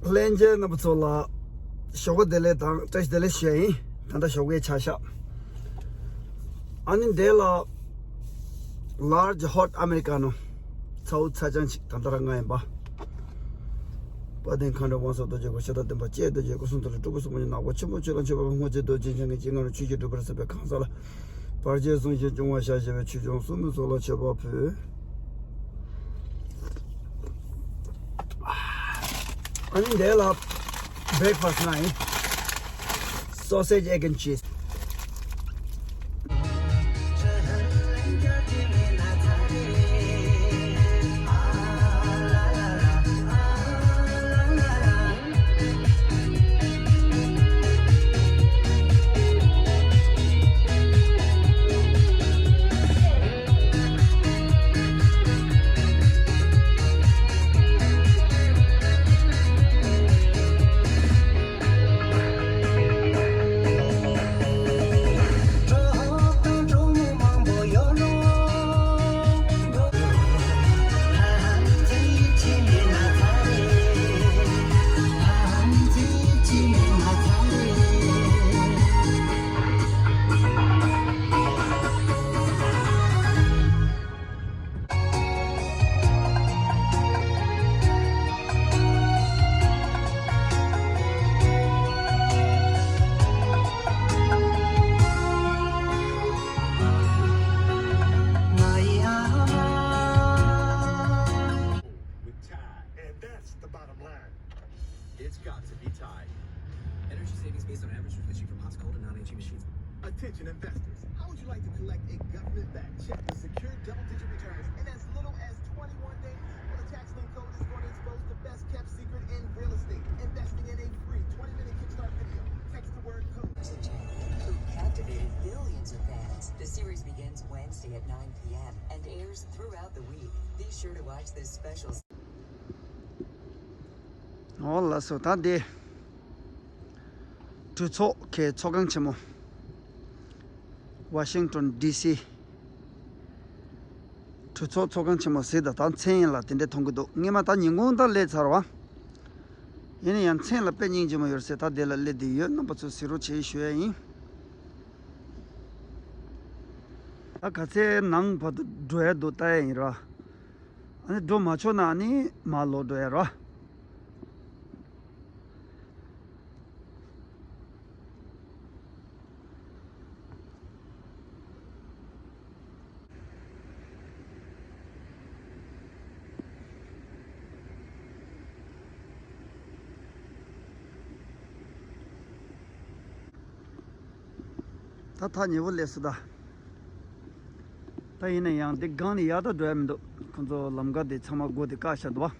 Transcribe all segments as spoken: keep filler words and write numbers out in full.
ལྷན་རྒྱས་རྣམ་པ་ཚོ་ལ་ཞོགས་པ་བདེ་ལེགས་དང་བཀྲ་ཤིས་བདེ་ལེགས་ཞུ་ཡ་ཡིན། ད་ལྟ་ཞོགས་ཀའི་ཆ་ཤག་ཨ་ནི་འདི་ལ་Large Hot Americano ཚ་བོ་ཚ་ཅང་ཅིག་ད་ལྟ་རང་ང་ཡིན་པ། དཔལ་ལྡན་མཁའ་འགྲོ་དབང་ཕྱུག་རྡོ་རྗེ་འཁོར། ཤ་སྟག་བདེན་པ་ལྕེ་རྡོ་རྗེ་སྐུ་གསུང་ཐུགས་ལ་སྤྲུལ་པ་གསུང་མ་ཉམས་ནག་པོ་ཆེན་པོ་ཆོས་ལ་མཆོད་པ་སྔོ་ཚལ་རྡོ་རྗེ་འཆང་གི་སྤྱན་སྔ་རུ་ཆོས་ཀྱི་སྒྲུབ་པར་གསོལ་བའི་གང་ཟག་ལ། བར་ཆད་སྲུང་ཞིང་སྐྱོང་བར་ཤར་བཞག་པའི་ཆོས་སྐྱོང་སྲུང་མའི་ཚོགས་ལ་མཆོད་པ་ཕུལ། ཨ་ནི་འདི་ལ་breakfast ང་ཡིན། Sausage, egg and cheese. With Tide, and that's the bottom line. It's got to be Tide. Energy savings based on average refreshing from Oxcold and non-H E machines. Attention investors, how would you like to collect a government-backed check with secure double-digit returns in as little as twenty-one days? Well, the tax lien code is going to expose the best-kept secret in real estate. Investing in a free twenty-minute Kickstart video. Text the word code. Who captivated billions of fans. The series begins Wednesday at nine p.m. and airs throughout the week. Be sure to watch this special. ཨོ་ལགས་སོ། ད་འདི་གྲོས་ཚོགས་ཀྱི་ཚོགས་ཁང་ཆེན་མོ། Washington D C གྲོས་ཚོགས་ཚོགས་ཁང་ཆེན་མོ་ཟེར། ད་ད་མཚན་ལ་དེ་འདྲ་མཐོང་གི་འདུག་སྔོན་མ་ད་ཉིན་གུང་ད་སླེབས་ཚར་བ། ཡིན་ན་ཡང་མཚན་ལ་དཔེ་སྙིང་རྗེ་མོ་ཡོད་ཟེར། ད་དེ་ལ་སླེབས་བསྡད་ཡོད། རྣམ་པ་ཚོ་གཟིགས་རོགས་བྱེད་ཞུ་ཡ་ཡིན། ད་ག་ཚད་ནང་བར་དུ་འགྲོ་ཡ་འདུག་ལྟ་ཡ་ཡིན་ར། ཨ་ནི་འགྲོ་མ་ཆོག་ན་ཨ་ནི་མར་ལོག་འགྲོ་ཡ་ར། ད་ཐག་ཉེ་བོ་སླེབས་སོང་ད། ད་ཡིན་ན་ཡང་འདི་སྒང་ནས་ཡར་ད་འགྲོ་ཡ་མི་འདུག་ཁོང་ཚོ་ལམ་ཁ་དེ་ཚང་མ་སྒོ་དེ་བཀག་བཞག་འདུག་བ།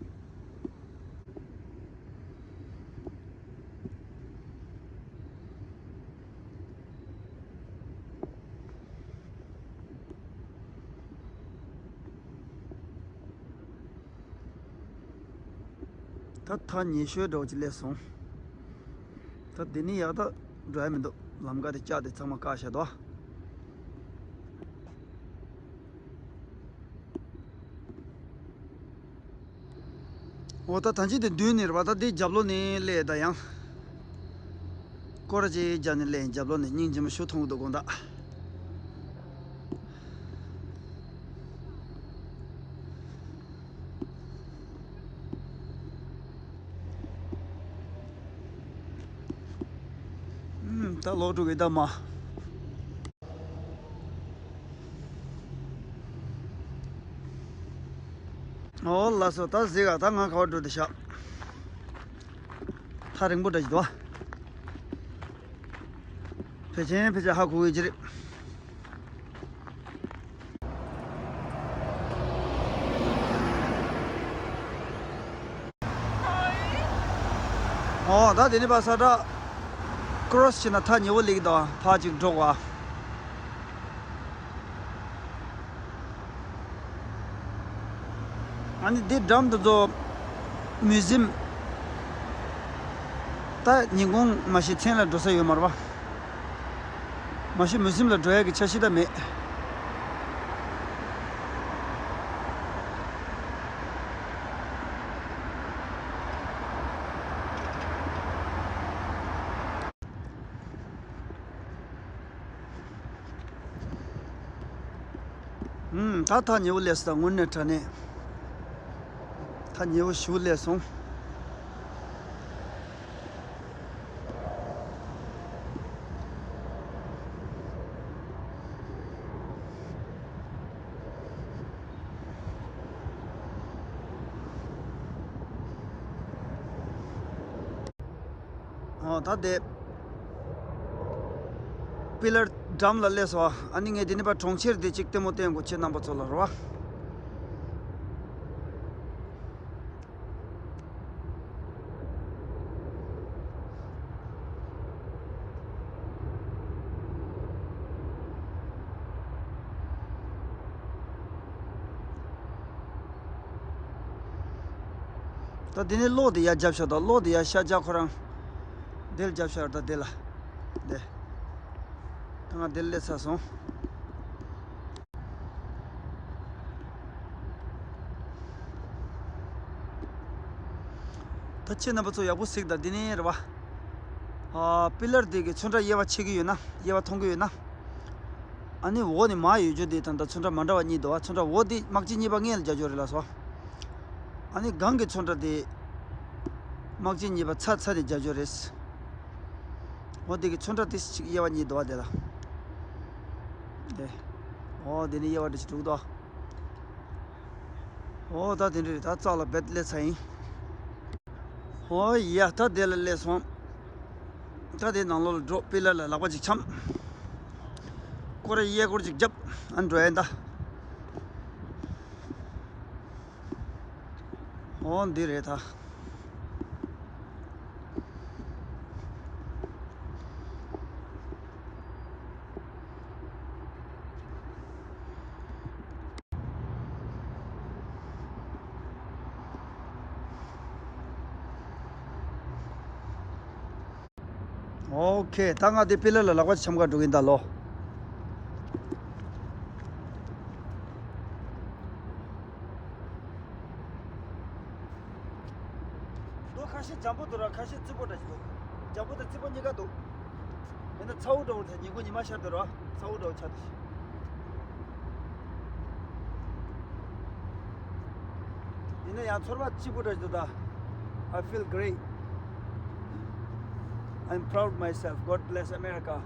ད་ཐག་ཉེ་ཤོས་འདྲ་བོ་ཅིག་སླེབས་སོང་། ད་འདི་ནས་ཡར་ད་འགྲོ་ཡ་མི་འདུག་ལམ་ཁ་དེ་བཀག་དེ་ཚང་མ་བཀག་བཞག་འདུག་བ། འོ་ད་ད་ཅི་དེ་མདུན་ནས་རེད་པ། ད་དེ་རྒྱབ་ལོགས་ནས་སླེབས་ད་ཡང་། སྐོར་ར་ཅིག་རྒྱབ་ནས་སླེབས། རྒྱབ་ལོགས་ནས་སྙིང་རྗེ་མོ་ཞུ་མཐོང་གི་འདུག་དགོང་དག་ཨུམ། ད་ལོག་འགྲོ་གི་ད་མ། ཨོ་ལགས་སོ། ད་གཟིགས་ཨ། ད་ང་ག་པར་འགྲོ་དེ་ཤག་ཐག་རིང་པོ་འདྲ་ཞིག་འདུག་བ། ཕལ་ཆེར་ཕལ་ཆེར་ཧ་གོ་གི་ཅི་རེད། ཨོ་ད་དེ་ནི་པ་ས་ཏྲ་ཀོ་རོ་སི་བྱས་ན་ཐག་ཉེ་བོ་སླེབས་ཀྱི་འདུག་ཕར་ཅིག་འགྲོ་དགོས། ཨ་ནི་འདི་འགྲམ་དུ་ཚོ་མིའུ་ཟིམ། ད་ཉིན་གུང་མ་གཞི་མཚན་ལ་འགྲོ་ས་ཡོད་མ་རེད་པ། མ་གཞི་མིའུ་ཟིམ་ལ་འགྲོ་ཡ་གི་འཆར་གཞི་ད་མེད། ཨུམ། ད་ཐག་ཉེ་བོ་སླེབས་སོང་། དངོས་གནས་དྲང་གནས་ཐག་ཉེ་བོ་ཞེ་པོ་སླེབས་སོང་། ཨོ། ད་དེ་པི་ལར་འགྲམ་ལ་སླེབས་སོང་། ཨ་ནི་ངས་དེ་ནས་ཕར་གྲོང་ཁྱེར་དེ་གཅིག་ལྟད་མོ་བསྟན་དགོས། ཁྱེད་རྣམ་པ་ཚོ་ལ་རེད་བ། ད་དེ་ནས་གློག་དེ་ཡར་རྒྱབ་ཤག་ད་གློག་དེ་ཡར་ཤར་རྒྱག་ཁོ་རང་དེ་ལ་རྒྱབ་ཤག་ད་དེ་ལ་དེ། ད་ང་དེ་ལ་སླེབས་ཚར་སོང་། ད་ཁྱེད་རྣམ་པ་ཚོ་ཡག་པོ་གཟིགས་དང་། འདི་ནས་རེད་བ། ཨ། པི་ལར་དེ་གི་ཚོན་ཁྲ་དབྱེ་བ་ཕྱེ་གི་ཡོད་ན། དབྱེ་བ་མཐོང་གི་ཡོད་ན། ཨ་ནི་འོག་ནས་མར་ཡོད་རྒྱུ་དེ་དང་ད་ཚོན་ཁྲ་མ་འདྲ་བ་གཉིས་འདུག་བ། ཚོན་ཁྲ་འོག་དེ་དམག་སྤྱི་གཉིས་པ་སྔོན་ལ་རྒྱག་རྒྱུ་རེད་ལགས་སོ། ཨ་ནི་སྒང་གི་ཚོན་ཁྲ་དེ་དམག་སྤྱི་གཉིས་པ་ཚར་ཚར་ནས་རྒྱག་རྒྱུ་རེད། འོ་དེ་གི་ཚོན་ཁྲ་དེ་ཅིག་དབྱེ་བ་གཉིས་འདུག་བ་དེ་ལ། དེ། འོ་དེ་ནི་དབྱེ་བ་འདྲ་ཅིག་འདུག་དོ། འོ་ད་དེ་འདྲ་རེད། ད་རྩ་ལ་རྦད་སླེབས་ཚར་ཡིན། འོ་ཡ། ད་དེ་ལ་སླེབས་སོང་། ད་དེ་ནང་ལོགས་ལ་འགྲོ། པི་ལར་ལ་ལག་པ་ཅིག་འཆམ། སྐོར་ར་གཡས་སྐོར་ཅིག་རྒྱབ། ཨ་འགྲོ་ཡིན་ད། འོ་འདི་རེད་ད། ཨོ་ཁེ། ད་ང་དེ་པི་ལར་ལ་ལག་པ་འཆམ་ག་འགྲོ་གིན་ད་ལོ། ལོ་ཁ་ཤས་འཇམ་པོ་འདུག་ར། ཁ་ཤས་རྩིག་པོ་འདྲ་ཞིག་འདུག་འཇམ་པོ་དང་རྩིག་པོ་གཉིས་ཀ་འདུག་ཡིན་ན་ཚ་བོ་འདྲ་བོ་དང་ཉིན་གུང་ཉི་མ་ཤར་འདུག་ར། ཚ་བོ་འདྲ་བོ་ཆགས་འདུག་ཡིན་ན་ཡང་ཚོར་བ་སྐྱིད་པོ་འདྲ་ཞིག་འདུག་ད། I feel great. I'm proud myself. God bless America.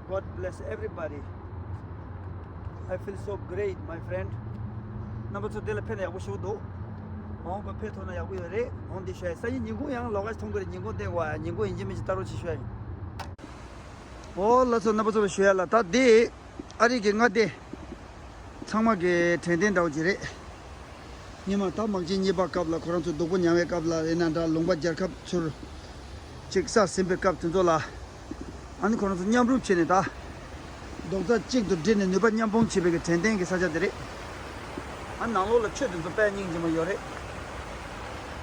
God bless everybody. I feel so great, my friend. རྣམ་པ་ཚོ་དེ་ལ་ཕེབས་ན་ཡག་པོ་ཞིག་འདུག་འོང་ག་ཕེབས་ཐུབ་ན་ཡག་པོ་ཡོད་རེད། འོང་འདི་ཞུ་ཡ། སང་ཉིན་ཉིན་གུང་ཡང་ལོགས་ཀ་མཐོང་གི་རེད། ཉིན་གུང་བསྟན་དགོས་ཡ། ཉིན་གུང་ཡིན་གཅིག་མིན་གཅིག་ལྟ་རོགས་བྱེད་ཞུ་ཡ་ཡིན། འོ་ལགས་སོ། རྣམ་པ་ཚོ་ལ་ཞུ་ཡ་ལ། ད་དེ་ཨ་རི་གི་མངའ་སྡེ། ཚང་མ་གི་དྲན་རྟེན་འདྲ་བོ་ཅིག་རེད། སྔོན་མ་ད་དམག་ཆེན་གཉིས་པ་སྐབས་ལ་ཁོ་རང་ཚོ་སྡུག་པོ་མྱངས་པའི་སྐབས་ལ་ཡིན་ན་འདྲ། ལུང་པ་རྒྱལ་ཁབ་ཚུར་ཅིག་ས་ཟིན་པའི་སྐབས་དེ་ཚོ་ལ། ཨ་ནི་ཁོ་རང་ཚོ་མཉམ་རུབ་བྱས་ནས་ད་རྡོག་རྩ་གཅིག་ཏུ་སྒྲིལ་ནས་ནུས་པ་མཉམ་སྤུངས་བྱས་པའི་གི་དྲན་རྟེན་གྱི་ས་ཆ་དེ་རེད། ཨ་ནང་ལོགས་ལ་ཆོས་དེ་ཚོ་དཔེ་སྙིང་རྗེ་མོ་ཡོད་རེད།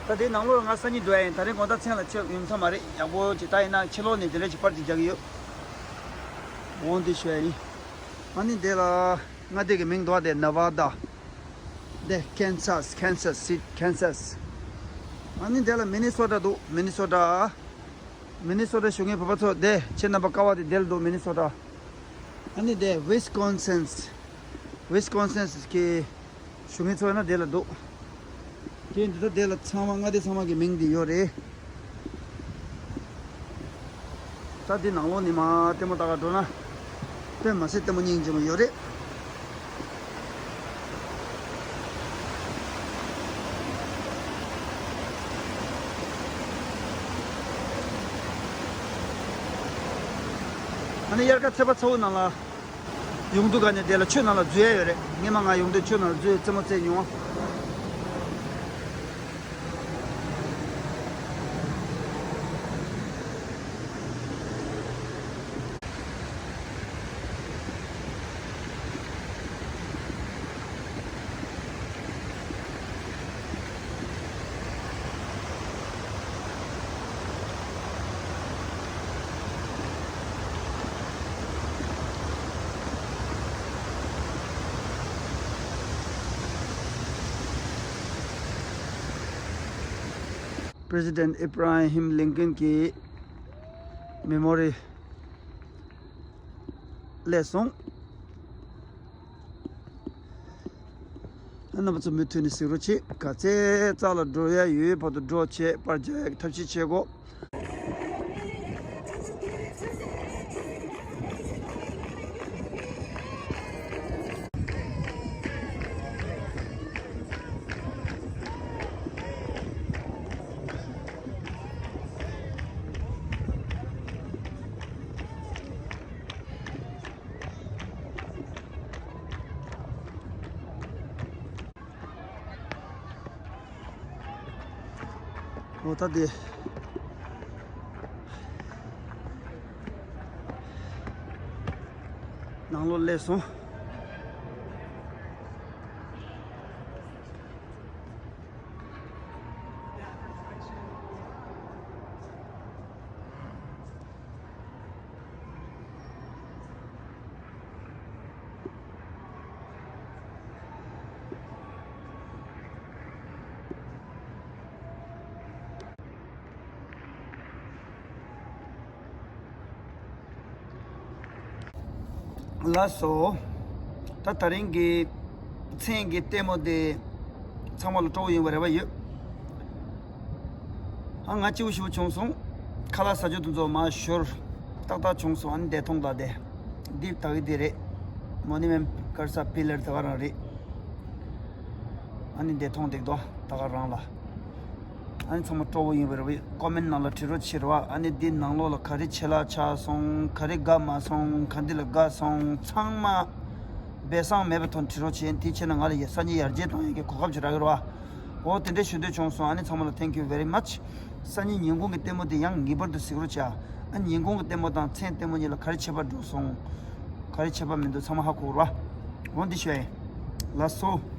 ད་དེའི་ནང་ལོགས་ལ་ང་སང་ཉིན་འགྲོ་ཡ་ཡིན། ད་རེས་དགོང་དག་མཚན་ལ་ཆེ་ཡོང་ས་མ་རེད། ཡག་པོ་ཅིག་ད་ཡིན་ན་ཕྱི་ལོགས་ནས་དེ་འདྲ་ཞིག་པར་ཅིག་རྒྱག་གི་ཡོད། འོང་དེ་ཞུ་ཡ་ཡིན། ཨ་ནི་དེ་ལ་མངའ་སྡེ་གི་མིང་འདུག་བ། དེ་ནེ་ཝ་ད། དེ་ཁེན་སཱས། ཁེན་སཱས་སི་ཊི། ཁེན་སཱས། ཨ་ནི་དེ་ལ་མི་ནི་སོ་ཊ་འདུག་མི་ནི་སོ་ཊ། མི་ནི་སོ་ཊ་བཞུགས་མཁན་བོད་པ་ཚོ་དེ་ཁྱེད་རྣམ་པ་ཀ་བ་དེ་དེ་ལ་འདུག་མི་ནི་སོ་ཊ། ཨ་ནི་དེ་ཝི་སི་ཀོན་སིན། ཝི་སི་ཀོན་སིན་གྱི་བཞུགས་མཁན་ཚོ་ཡིན་ན་དེ་ལ་འདུག་དེ་འདི་ལྟར་དེ་ལ་ཚང་མ་མངའ་སྡེ་ཚང་མ་གི་མིང་འདི་ཡོད་རེད། ད་འདི་ནང་ལོགས་ནས་མར་ལྟད་མོ་ལྟ་ག་འགྲོ་ན། དཔེ་མ་སྲིད་ལྟད་མོ་སྙིང་རྗེ་མོ་ཡོད་རེད། ཨ་ནི་དབྱར་ཁ་ཚེས་པ་ཚ་བོ་ནང་ལ། ཡོང་དུས་ག་ནས་དེ་ལ་ཆུ་ནང་ལ་འཛུལ་ཡ་ཡོད་རེད། སྔན་མ་ང་ཡོང་དུས་ཆུ་ནང་ལ་འཛུལ་རྩེད་མོ་རྩེ་མྱོང་། President Abraham Lincoln གྱི་མེ་མོ་རི་སླེབས་སོང་། རྣམ་པ་ཚོ་མུ་མཐུད་ནས་གཟིགས་རོགས་བྱེད། ག་ཚད་རྩ་ལ་འགྲོ་ཡ་ཡོད་བར་དུ་འགྲོ་བྱེད། པར་རྒྱག་ཡ་གི་ཐབས་ཤེས་བྱེད་དགོས། འོ་ད་དེ། ནང་ལོགས་སླེབས་སོང་། ལགས་སོ། ད་དེ་རིང་གི་མཚན་གྱི་ལྟད་མོ་དེ་ཚང་མ་ལ་སྤྲོ་བོ་ཡིན་པའི་རེ་བ་ཡོད། ཨ་ང་སྐྱིད་པོ་ཞེ་པོ་བྱུང་སོང་། ཁ་ལག་ཟ་རྒྱུ་དེ་ཚོ་མར་ཞོར་ཏག་ཏག་བྱུང་སོང་། ཨ་ནི་བདེ་ཐང་ལ་དེ་འདི་ད་གི་འདི་རེད། མོ་ནི་མེན་ཀར་ས་པི་ལར་ད་ག་རང་རེད། ཨ་ནི་བདེ་ཐང་འདུག་དོ་ད་ག་རང་ལ། ཨ་ནི་ཚང་མ་སྤྲོ་བོ་ཡིན་པ་རེད་པས། ཀོ་མེན་ནང་ལ་བྲིས་རོགས་བྱེད་རོགས། ཨ་ནི་འདི་ནང་ལོགས་ལ་ག་རེ་ཆད་ལྷག་ཆགས་སོང་། ག་རེ་དགའ་མ་སོང་། ག་འདི་ལ་དགའ་སོང་། ཚང་མ་སྦས་གསང་མེད་པའི་ཐོག་བྲིས་རོགས་བྱེད། དེ་བྱས་ན་ང་ལ་ཡ་སང་ཉིན་ཡར་རྒྱས་གཏོང་ཡག་གི་གོ་སྐབས་ཅིག་རག་གི་རེད་པ། འོ་དེ་འདྲ་ཞུ་འདོད་བྱུང་སོང་། ཨ་ནི་ཚང་མ་ལ་thank you very much། སང་ཉིན་ཉིན་གུང་གི་ལྟད་མོ་དེ་ཡང་ངེས་པར་དུ་གཟིགས་རོགས་བྱ། ཨ་ཉིན་གུང་གི་ལྟད་མོ་དང་མཚན་ལྟད་མོ་གཉིས་ལ་ག་རེ་ཁྱད་པར་འགྲོ་སོང་། ག་རེ་ཁྱད་པར་མི་འདུག་ཚང་མ་ཧ་གོ་རོགས། འོ་འདི་ཞུ་ཡ་ཡིན། ལགས་སོ།